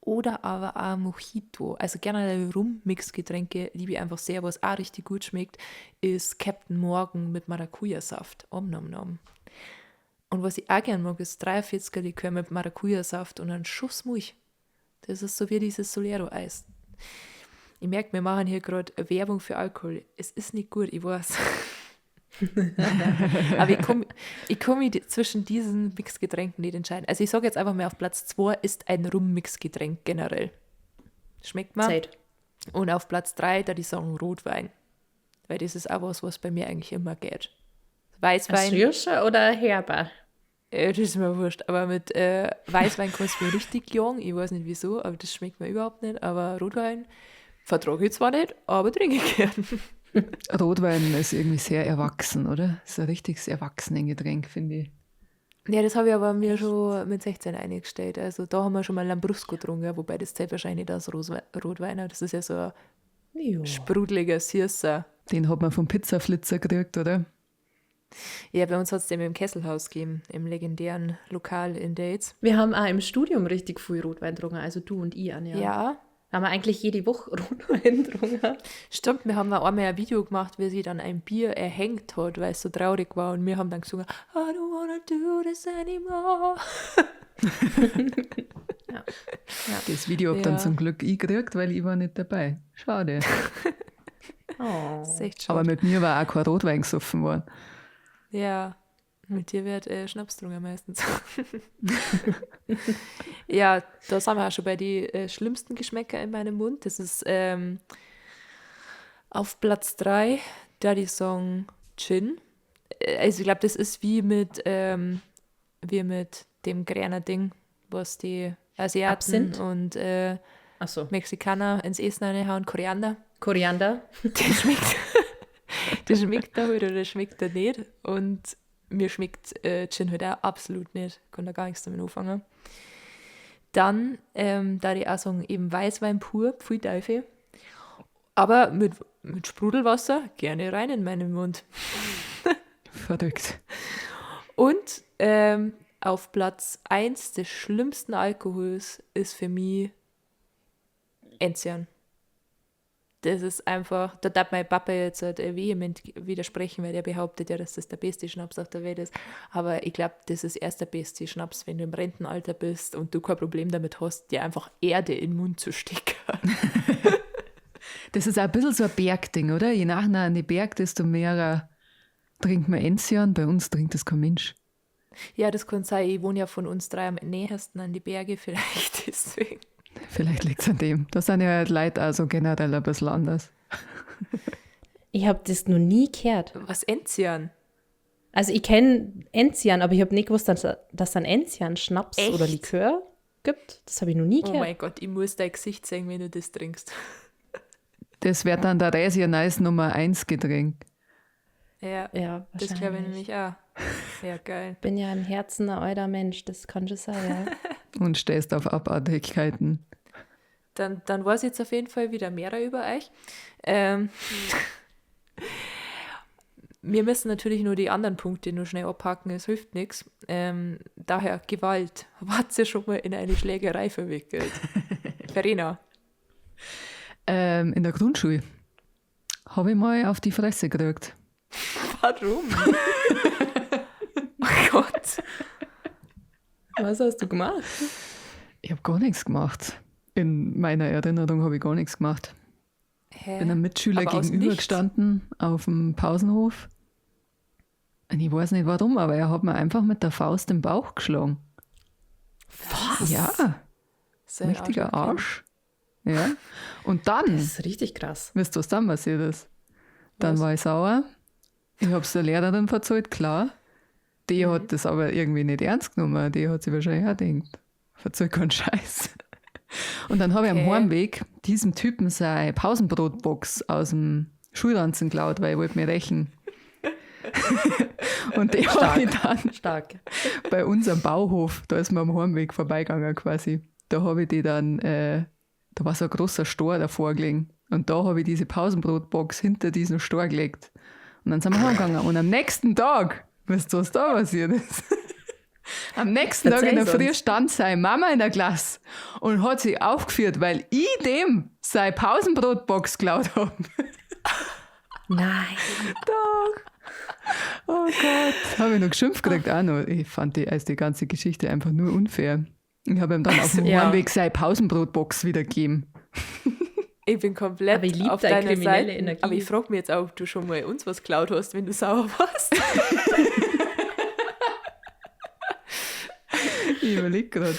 oder aber auch Mojito. Also generell Rum-Mix-Getränke liebe ich einfach sehr. Was auch richtig gut schmeckt, ist Captain Morgan mit Maracuja-Saft. Om nom nom. Und was ich auch gern mag, ist 43er Likör mit Maracuja-Saft und einen Schuss Milch. Das ist so wie dieses Solero-Eis. Ich merke, wir machen hier gerade Werbung für Alkohol. Es ist nicht gut, ich weiß. Aber ich komm mich zwischen diesen Mixgetränken nicht entscheiden. Also ich sage jetzt einfach mal, auf Platz 2 ist ein Rum-Mixgetränk generell. Schmeckt mir. Zeit. Und auf Platz 3, da die sagen Rotwein. Weil das ist auch was, was bei mir eigentlich immer geht. Weißwein. Ein Süßer oder ein Herber? Das ist mir wurscht. Aber mit Weißwein kannst du mir richtig jagen. Ich weiß nicht wieso, aber das schmeckt mir überhaupt nicht. Aber Rotwein vertrage ich zwar nicht, aber trinke ich gern. Rotwein ist irgendwie sehr erwachsen, oder? Das ist ein richtiges Erwachsenengetränk, finde ich. Ja, das habe ich aber mir schon mit 16 eingestellt. Also da haben wir schon mal Lambrusco getrunken, wobei das zählt wahrscheinlich nicht als Rotwein. Das ist ja so ein sprudeliger, süßer. Den hat man vom Pizzaflitzer gekriegt, oder? Ja, bei uns hat's den im Kesselhaus gegeben, im legendären Lokal in Dates. Wir haben auch im Studium richtig viel Rotwein getrunken, also du und ich, Anja. Ja. Haben wir eigentlich jede Woche Rotwein getrunken. Stimmt, wir haben auch einmal ein Video gemacht, wie sie dann ein Bier erhängt hat, weil es so traurig war. Und wir haben dann gesungen, I don't wanna do this anymore. Ja. Ja. Das Video hab dann zum Glück ich gekriegt, weil ich war nicht dabei. Schade. Oh. Das ist echt schade. Aber mit mir war auch kein Rotwein gesoffen worden. Ja, mit dir wird Schnaps getrunken meistens. Ja, da sind wir auch schon bei den schlimmsten Geschmäcker in meinem Mund. Das ist auf Platz 3, da die Song Gin. Also ich glaub, das ist wie mit dem Gräner Ding, was die Asiaten Absinth? und Ach so. Mexikaner ins Essen reinhauen, Koriander. Koriander. Der schmeckt da halt oder schmeckt da nicht. Und mir schmeckt Gin halt auch absolut nicht. Kann da gar nichts damit anfangen. Dann, da die auch sagen, eben Weißwein pur, pfui Teufel. Aber mit Sprudelwasser gerne rein in meinen Mund. Verrückt. Und auf Platz 1 des schlimmsten Alkohols ist für mich Enzian. Das ist einfach, da darf mein Papa jetzt halt vehement widersprechen, weil der behauptet ja, dass das der beste Schnaps auf der Welt ist. Aber ich glaub, das ist erst der beste Schnaps, wenn du im Rentenalter bist und du kein Problem damit hast, dir einfach Erde in den Mund zu stecken. Das ist auch ein bisschen so ein Bergding, oder? Je nachher an die Berg, desto mehr trinkt man Enzian. Bei uns trinkt das kein Mensch. Ja, das kann sein. Ich wohne ja von uns drei am nähersten an die Berge, vielleicht deswegen. Vielleicht liegt's an dem. Da sind ja halt Leute auch so generell ein bisschen anders. Ich hab das noch nie gehört. Was, Enzian? Also ich kenn Enzian, aber ich hab nicht gewusst, dass dann Enzian Schnaps Echt? oder Likör gibt. Das hab ich noch nie Oh gehört. mein Gott, ich muss dein Gesicht sehen, wenn du das trinkst. Das wär dann der Reisi Nice Nummer 1 Getränk. Ja, Ja, das glaub ich wahrscheinlich. nämlich auch. Ja, geil. Ich bin ja im Herzen ein alter Mensch, das kann schon sein, ja. Und stehst auf Abartigkeiten. Dann weiß ich jetzt auf jeden Fall wieder mehr über euch. Wir müssen natürlich nur die anderen Punkte nur schnell abhaken, es hilft nix. Daher Gewalt. Wart ihr schon mal in eine Schlägerei verwickelt? Verena. In der Grundschule habe ich mal auf die Fresse gekriegt. Warum? Oh Gott. Was hast du gemacht? Ich habe gar nichts gemacht. In meiner Erinnerung habe ich gar nichts gemacht. Hä? Bin einem Mitschüler Aber aus gegenüber nichts? gestanden auf dem Pausenhof. Und ich weiß nicht warum, aber er hat mir einfach mit der Faust im Bauch geschlagen. Was? Ja, So ein richtiger Arschloch. Arsch. Ja. Und dann, Das ist richtig krass. wisst ihr, was dann passiert ist? Dann Was? war ich sauer. Ich hab's der Lehrerin verzeiht, klar. Die hat das aber irgendwie nicht ernst genommen. Die hat sich wahrscheinlich auch gedacht, verzeih keinen Scheiß. Und dann habe ich am Heimweg diesem Typen seine Pausenbrotbox aus dem Schulranzen geklaut, weil ich wollte mich rächen. Und die habe ich dann Stark. bei unserem Bauhof, da ist man am Heimweg vorbeigegangen quasi. Da habe ich die dann, da war so ein großer Stor davor gelegen. Und da habe ich diese Pausenbrotbox hinter diesen Stor gelegt. Und dann sind wir heimgegangen. Und am nächsten Tag, weißt du, was da passiert ist? Am nächsten Tag in der Erzähl's Früh uns. stand seine Mama in der Klasse und hat sie aufgeführt, weil ich dem seine Pausenbrotbox geklaut habe. Nein. Doch. Oh Gott. Habe ich noch geschimpft gekriegt auch noch. Ich fand die ganze Geschichte einfach nur unfair. Ich habe ihm dann auf dem Heimweg seine Pausenbrotbox wiedergegeben. Ich bin komplett Aber ich lieb auf deine deiner kriminelle Seite. Energie. Aber ich frage mich jetzt auch, ob du schon mal uns was geklaut hast, wenn du sauer warst. Ich überlege gerade.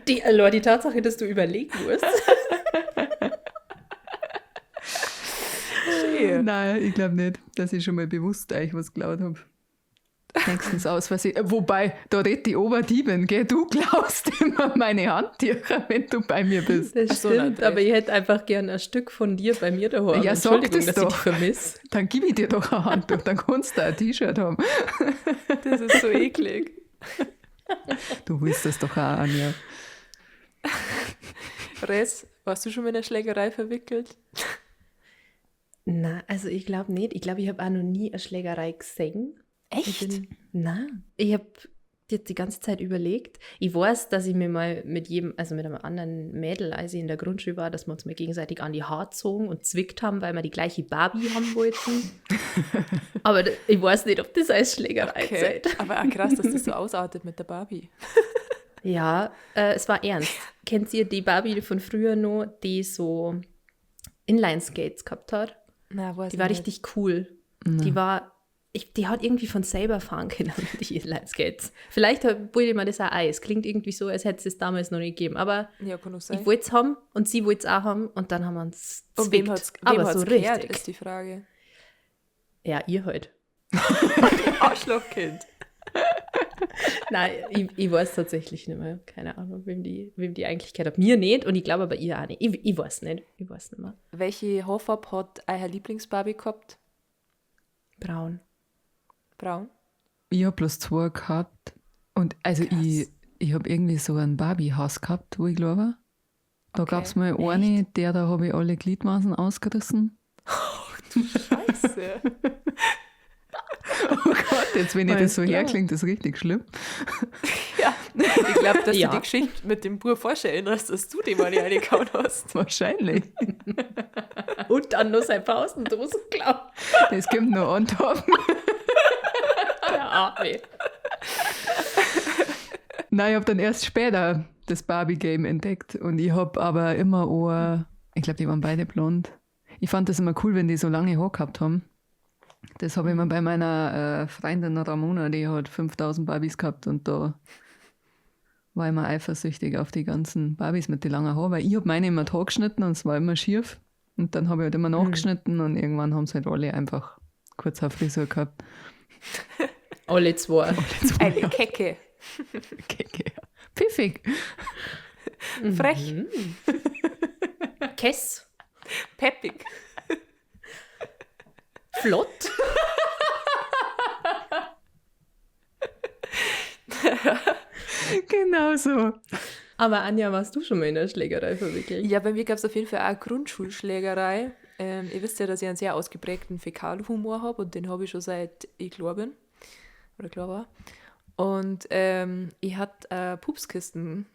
Die Tatsache, dass du überlegen musst. Schön. Nein, ich glaube nicht, dass ich schon mal bewusst eigentlich was geklaut habe. Nächstens aus Versehen. Wobei, da redet die Oberdiebin, gell? Du klaust immer meine Handtücher, wenn du bei mir bist. Das Ach so, stimmt, nein, aber ich hätte einfach gern ein Stück von dir bei mir daheim. Ja, sag Entschuldigung, das dass doch. ich dich vermisse. Dann gib ich dir doch ein Handtuch, dann kannst du ein T-Shirt haben. Das ist so eklig. Du willst das doch auch, Anja. Res, warst du schon mal in eine Schlägerei verwickelt? Na, also ich glaube nicht. Ich glaube, ich habe auch noch nie eine Schlägerei gesehen. Echt? Nein. Ich habe jetzt die ganze Zeit überlegt. Ich weiß, dass ich mir mal mit jedem, also mit einem anderen Mädel, als ich in der Grundschule war, dass wir uns mal gegenseitig an die Haare gezogen und zwickt haben, weil wir die gleiche Barbie haben wollten. Aber ich weiß nicht, ob das als Schlägerei Okay. zählt. Aber auch krass, dass das so ausartet mit der Barbie. Ja, es war ernst. Kennt ihr die Barbie von früher noch, die so Inline-Skates gehabt hat? Na, weiß Die war ich nicht. richtig cool. Die war, die hat irgendwie von selber fahren können, die Inline-Skates. Vielleicht bilde ich mir das auch ein. Es klingt irgendwie so, als hätte es es damals noch nicht gegeben. Aber Ja, kann auch sein. ich wollte es haben und sie wollte es auch haben und dann haben wir uns Und wem zwickt. hat's, wem Aber hat's so gehört, richtig. ist die Frage. Ja, ihr halt. Arschlochkind. Nein, ich weiß tatsächlich nicht mehr. Keine Ahnung, wem die eigentlich gehört hat. Mir nicht und ich glaube aber ihr auch nicht. Ich weiß nicht. Ich weiß nicht mehr. Welche Haarfarbe hat euer Lieblingsbarbie gehabt? Braun. Braun? Ich habe bloß zwei gehabt. Und also ich habe irgendwie so einen Barbie-Hass gehabt, wo ich glaube. Da Okay. gab es mal eine, der da habe ich alle Gliedmaßen ausgerissen. Scheiße. Oh Gott, jetzt wenn ich das Alles so klar. herklingt, das ist richtig schlimm. Ja, ich glaube, dass Ja. du die Geschichte mit dem Bub vorher erinnerst, dass du dem mal reingehauen hast. Wahrscheinlich. Und dann noch seine Pausendosen geklaut. Das kommt noch on top. Der Arme. Nein, ich habe dann erst später das Barbie-Game entdeckt. Und ich habe aber immer auch, ich glaube, die waren beide blond. Ich fand das immer cool, wenn die so lange Haare gehabt haben. Das habe ich immer bei meiner Freundin Ramona, die hat 5000 Barbies gehabt und da war ich immer eifersüchtig auf die ganzen Barbies mit den langen Haaren, weil ich habe meine immer die Haare geschnitten und es war immer schief. Und dann habe ich halt immer nachgeschnitten und irgendwann haben sie halt alle einfach kurz eine Frisur gehabt. Alle zwei. Eine Kecke. Okay, ja. Pfiffig. Frech. Kess. Peppig. Flott. Genau so. Aber Anja, warst du schon mal in der Schlägerei verwickelt? Ja, bei mir gab es auf jeden Fall auch eine Grundschulschlägerei. Ihr wisst ja, dass ich einen sehr ausgeprägten Fäkalhumor habe und den habe ich schon seit ich klar bin. Oder klar war. Und ich hatte Pupskisten.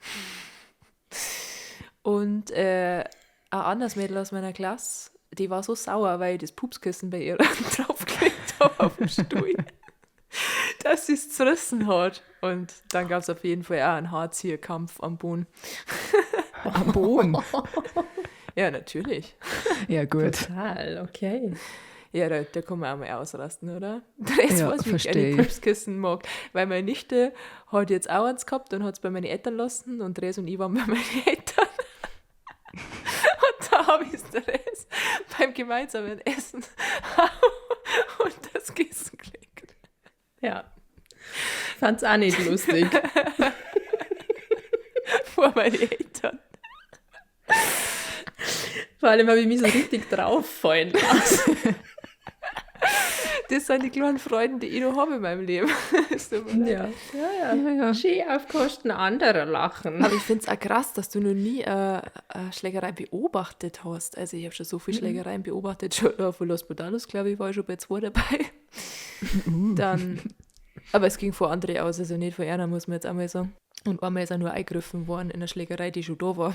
Und ein anderes Mädel aus meiner Klasse, die war so sauer, weil ich das Pupskissen bei ihr draufgelegt habe auf dem Stuhl, dass sie es zerrissen hat. Und dann gab es auf jeden Fall auch einen Haarzieherkampf am Boden. Am Boden. Ja, natürlich. Ja, gut. Total, okay. Ja, da kann man auch mal ausrasten, oder? Das Ja, weiß, wie ich versteh gerne ich. Pupskissen mag. Weil meine Nichte hat jetzt auch eins gehabt und hat es bei meinen Eltern lassen und Dres und ich waren bei meinen Eltern. Und da habe ich es Dres beim gemeinsamen Essen und das Kissen gelegt. Ja. Fand's auch nicht lustig. Vor meine Eltern. Vor allem habe ich mich so richtig drauf fallen lassen. Das sind die kleinen Freuden, die ich noch habe in meinem Leben. Es tut mir leid. Ja, ja, ja. Ja, ja. Schön auf Kosten anderer lachen. Aber ich finde es auch krass, dass du noch nie eine Schlägerei beobachtet hast. Also ich habe schon so viele Schlägereien beobachtet. Schon von Los Podalos, glaube ich, war ich schon bei zwei dabei. Dann, aber es ging vor André aus, also nicht vor einer, muss man jetzt einmal sagen. Und einmal ist er nur eingegriffen worden in einer Schlägerei, die schon da war,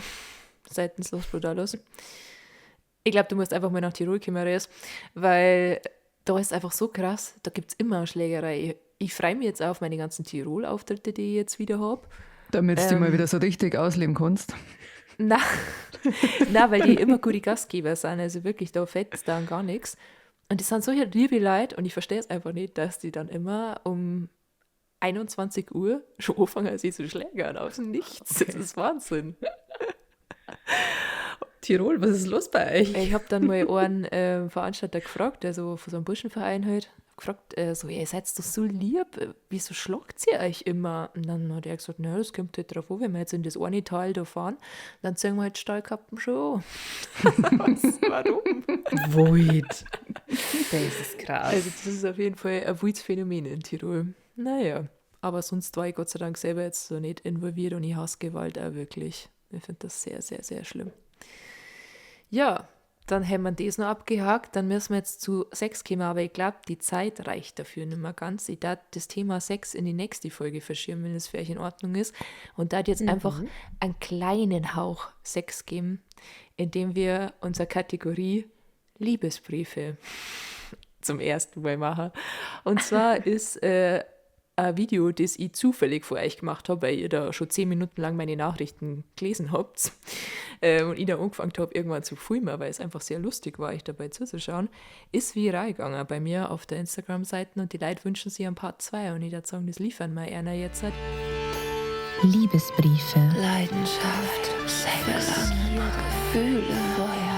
seitens Los Podalos. Ich glaube, du musst einfach mal nach Tirol kommen, Res, weil da ist einfach so krass, da gibt es immer eine Schlägerei. Ich freue mich jetzt auch auf meine ganzen Tirol-Auftritte, die ich jetzt wieder habe. Damit du dich mal wieder so richtig ausleben kannst. Na, na, weil die immer gute Gastgeber sind. Also wirklich, da fällt dann gar nichts. Und die sind solche liebe Leute und ich verstehe es einfach nicht, dass die dann immer um 21 Uhr schon anfangen, sich zu schlägern aus dem Nichts. Das ist Wahnsinn. Tirol, was ist los bei euch? Ich habe dann mal einen Veranstalter gefragt, der so von so einem Burschenverein halt, gefragt, so, ihr seid doch so lieb, wieso schlagt ihr euch immer? Und dann hat er gesagt, naja, das kommt halt drauf an, wenn wir jetzt in das eine Tal da fahren, dann ziehen wir halt Stahlkappen schon an. Was? Warum? Void. Das ist krass. Also das ist auf jeden Fall ein wildes Phänomen in Tirol. Naja, aber sonst war ich Gott sei Dank selber jetzt so nicht involviert und ich hasse Gewalt auch wirklich. Ich finde das sehr, sehr, sehr schlimm. Ja, dann haben wir das noch abgehakt, dann müssen wir jetzt zu Sex kommen, aber ich glaube, die Zeit reicht dafür nicht mehr ganz. Ich darf das Thema Sex in die nächste Folge verschieben, wenn es für euch in Ordnung ist. Und da jetzt einfach einen kleinen Hauch Sex geben, indem wir unsere Kategorie Liebesbriefe zum ersten Mal machen. Und zwar ist ein Video, das ich zufällig vor euch gemacht habe, weil ihr da schon 10 Minuten lang meine Nachrichten gelesen habt und ich da angefangen habe, irgendwann zu filmen, weil es einfach sehr lustig war, euch dabei zuzuschauen, ist viral gegangen bei mir auf der Instagram-Seite und die Leute wünschen sich ein Part 2 und ich würde sagen, das liefern wir einer jetzt. Halt. Liebesbriefe, Leidenschaft, Sex, Gefühle, Feuer.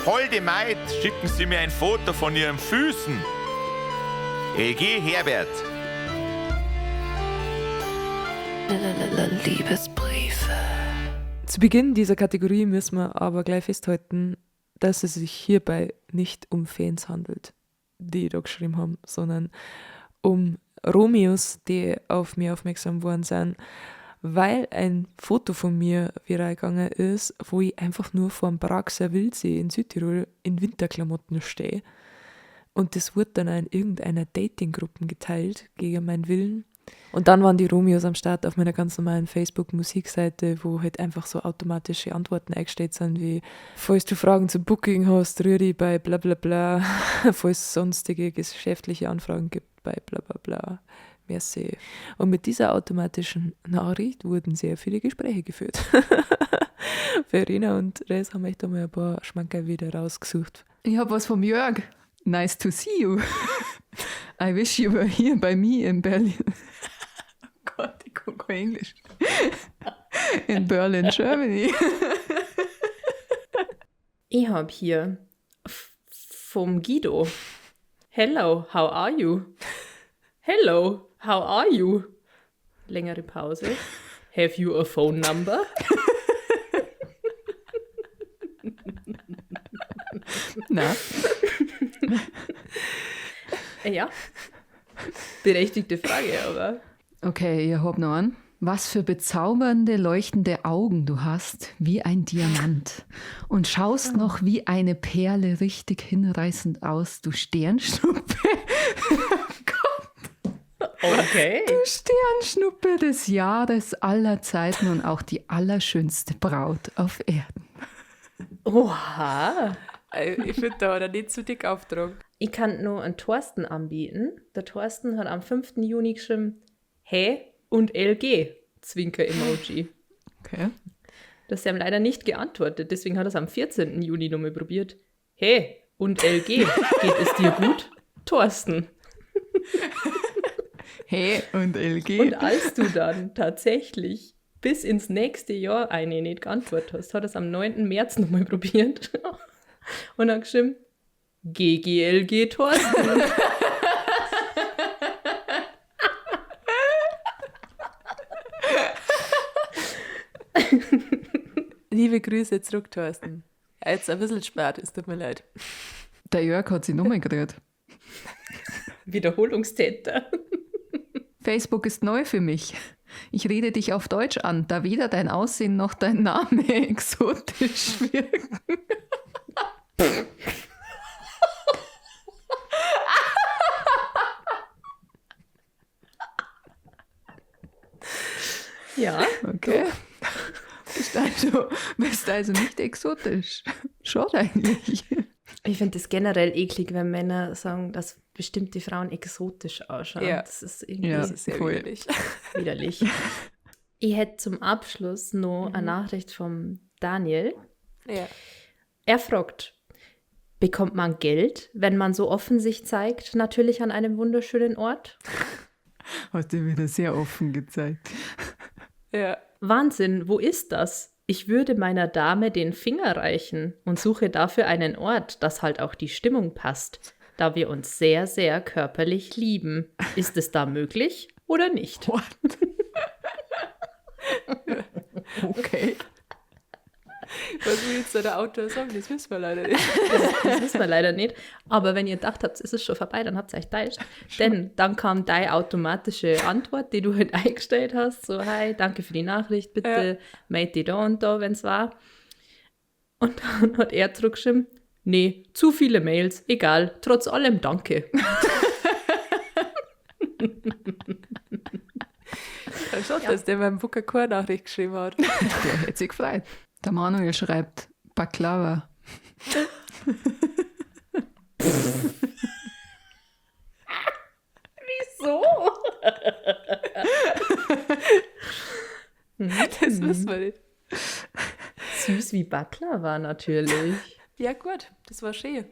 Holde Maid, schicken Sie mir ein Foto von Ihren Füßen. LG Herbert. Liebesbriefe. Zu Beginn dieser Kategorie müssen wir aber gleich festhalten, dass es sich hierbei nicht um Fans handelt, die da geschrieben haben, sondern um Romeos, die auf mich aufmerksam worden sind, weil ein Foto von mir viral gegangen ist, wo ich einfach nur vor dem Pragser Wildsee in Südtirol in Winterklamotten stehe. Und das wurde dann in irgendeiner Datinggruppe geteilt, gegen meinen Willen. Und dann waren die Romeos am Start auf meiner ganz normalen Facebook-Musikseite, wo halt einfach so automatische Antworten eingestellt sind, wie falls du Fragen zum Booking hast, rühr dich bei bla bla bla, falls es sonstige geschäftliche Anfragen gibt, bei bla bla bla. Merci. Und mit dieser automatischen Nachricht wurden sehr viele Gespräche geführt. Verena und Res haben echt einmal ein paar Schmankerl wieder rausgesucht. Ich hab was vom Jörg. Nice to see you. I wish you were here by me in Berlin. Oh Gott, ich kann kein Englisch. In Berlin, Germany. Ich hab hier vom Guido. Hello, how are you? Hello, how are you? Längere Pause. Have you a phone number? Na? Ja. Berechtigte Frage, aber. Okay, ich hab noch einen. Was für bezaubernde, leuchtende Augen du hast, wie ein Diamant. Und schaust noch wie eine Perle richtig hinreißend aus, du Sternschnuppe. Okay. Du Sternschnuppe des Jahres aller Zeiten und auch die allerschönste Braut auf Erden. Oha. Ich finde, da hat er nicht zu dick aufgetragen. Ich kann nur einen Thorsten anbieten. Der Thorsten hat am 5. Juni geschrieben, Hey und LG, Zwinker-Emoji. Okay. Das haben leider nicht geantwortet, deswegen hat er es am 14. Juni nochmal probiert. Hey und LG, geht es dir gut? Thorsten. Hey und LG. Und als du dann tatsächlich bis ins nächste Jahr eine nicht geantwortet hast, hat er es am 9. März nochmal probiert und hat geschrieben, GGLG Thorsten. Liebe Grüße zurück, Thorsten. Jetzt ein bisschen spät, es tut mir leid. Der Jörg hat sich nochmal gerührt. Wiederholungstäter. Facebook ist neu für mich. Ich rede dich auf Deutsch an, da weder dein Aussehen noch dein Name exotisch wirken. Ja. Okay. Bist also nicht exotisch. Schade eigentlich. Ich finde das generell eklig, wenn Männer sagen, dass bestimmte Frauen exotisch ausschauen. Ja. Das ist irgendwie Ja, Das ist sehr voll. widerlich. widerlich. Ich hätte zum Abschluss noch eine Nachricht vom Daniel. Ja. Er fragt, bekommt man Geld, wenn man so offen sich zeigt, natürlich an einem wunderschönen Ort? Hast du wieder sehr offen gezeigt. Ja. Wahnsinn, wo ist das? Ich würde meiner Dame den Finger reichen und suche dafür einen Ort, dass halt auch die Stimmung passt, da wir uns sehr, sehr körperlich lieben. Ist es da möglich oder nicht? What? Okay. Was will jetzt da der Autor sagen? Das wissen wir leider nicht. Das wissen wir leider nicht. Aber wenn ihr gedacht habt, es ist schon vorbei, dann habt ihr euch täuscht. Denn dann kam deine automatische Antwort, die du halt eingestellt hast. So, hi, danke für die Nachricht, bitte meld dich da und da, wenn es war. Und dann hat er zurückgeschrieben, nee, zu viele Mails, egal, trotz allem danke. Ja, schon, dass der beim Booker keine Nachricht geschrieben hat. Der hätte sich gefreut. Der Manuel schreibt Baklava. Wieso? Das wissen wir nicht. Süß wie Baklava natürlich. Ja, gut, das war schön.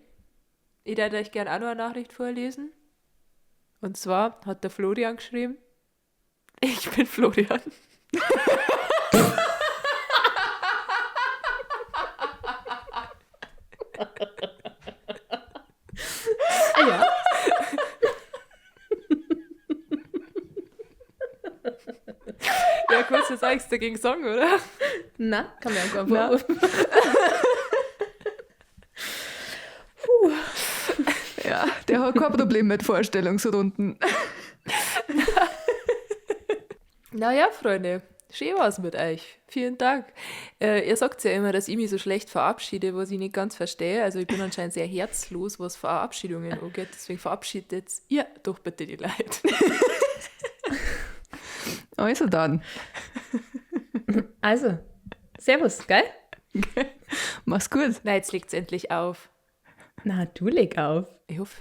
Ich würde euch gerne auch noch eine Nachricht vorlesen. Und zwar hat der Florian geschrieben: Ich bin Florian. Ah ja. Ja, kurz, jetzt eigentlich dagegen sagen, oder? Na, kann mir auch keinen Na. Vorwurf. Ja, der hat kein Problem mit Vorstellungsrunden. Naja, Freunde, schön war's mit euch. Vielen Dank. Ihr sagt ja immer, dass ich mich so schlecht verabschiede, was ich nicht ganz verstehe. Also ich bin anscheinend sehr herzlos, was Verabschiedungen angeht. Deswegen verabschiedet ihr doch bitte die Leute. Also dann, Also, servus, gell? mach's gut. Na, jetzt legt's endlich auf. Na, du leg auf. Ich hoffe,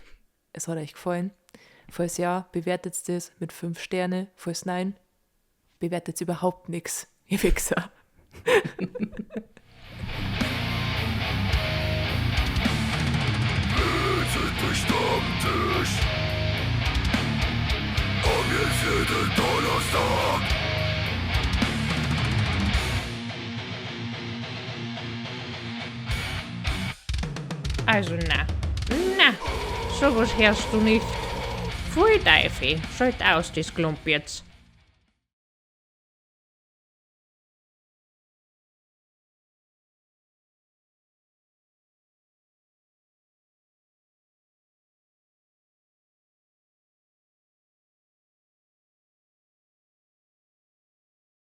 es hat euch gefallen. Falls ja, bewertet das mit 5 Sterne. Falls nein, bewertet überhaupt nichts, ihr Wichser. Also na, na, sowas hörst du nicht. Pfui Teufel, schalt aus, das Klump jetzt.